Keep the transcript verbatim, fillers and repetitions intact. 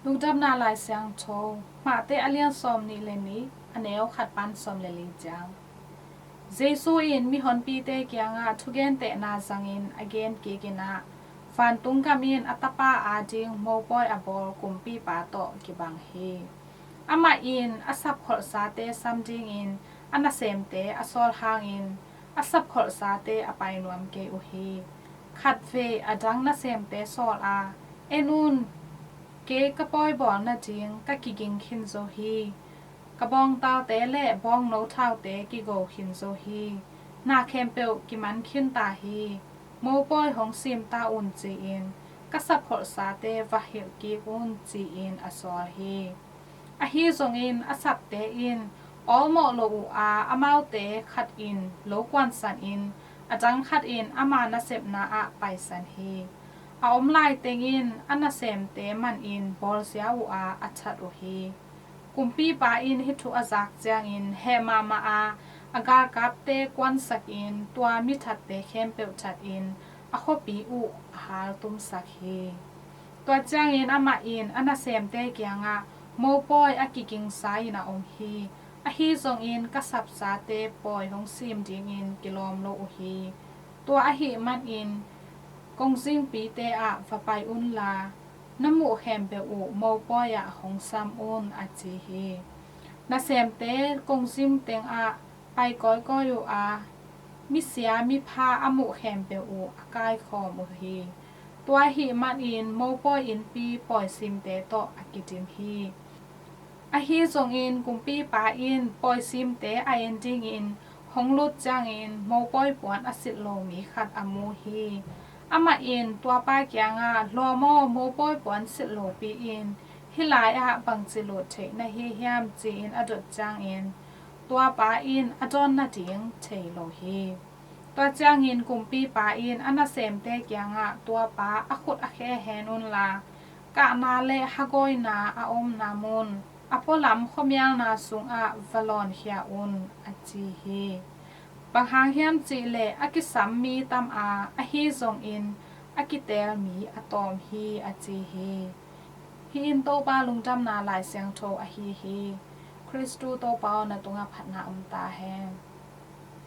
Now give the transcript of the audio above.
Lungdamna Lai Siangtho, Mate a lian sawm nih le nih, a neu khat pan sawm le li ciang. Jesu in mihonpite kiangah thugentehna zangin a gen kikin ah, vantung gam in a tapa ading mopawi a bawl kumpipa tawh kibang hi. Amah in a sapkholhsate sam dingin a nasemte a sawl hangin a sapkholhsate a pai nuam kei uh hi. Khatvei a dang nasemte sawl a, en un, kei ka pawi bawl nading ka kiging khin zo hi. Ka bawngtalte le bawngno thaute kigo khin zo hi. Na khempeuh kiman khin ta hi. Mopawi hong sim ta un ci-in ka sapkholhsate va hilh kik un ci-in a sawl hi. Ahi zongin a sapte in awlmawh lo uh a, amaute khat in lo kuansan in a dang khat in ama nasepna ah paisan hi. A om laiteng in a nasemte man in bawlsia uh a, a that uh hi. Kumpipa in hih thu a zak ciangin heh mahmah a, a galkapte kuansakin tua mi thatte khempeuh thatin a khuapi uh a haltumsak hi. Tua ciangin amah in a nasemte kiangah, mopawi a kigingsa in a om hi. Ahi zongin ka sapsate pawi hong sim dingin kilawm lo uh hi. Tua ahih manin kongzingpite ah va pai unla, na muh khempeuh uh mopawi ah hong sam un, a ci hi. Nasemte kongzing tengah pai kawikawi uh a, misia mipha a muh khempeuh uh a kaikhawm uh hi. Tua ahih manin mopawi innpi pawisimte tawh a kidim hi. Ahi zongin kumpipa in pawisimte a en dingin hong lut ciangin mopawi puan a silh lo mi khat a mu hi. Amah in tuapa kiangah, lawm aw, mopawi puan silh lopi in hih lai-ah bangci lut theih na hi hiam ci-in a dot ciangin tuapa in a dawn nading thei lo hi. Tua ciangin kumpipa in a nasemte kiangah, tuapa a khut a khe hen unla, kahna le hagawina a omna mun a pualam khuamialna sungah va lawnkhia un, a ci hi. Bang hang hiam cihleh a kisam mi tam a, ahi zongin a kiteel mi a tawm hi, a ci hi. Hih in Topa lungdamna Lai Siangtho ahi hi. Khristu Topa aw, na tungah phatna om ta hen.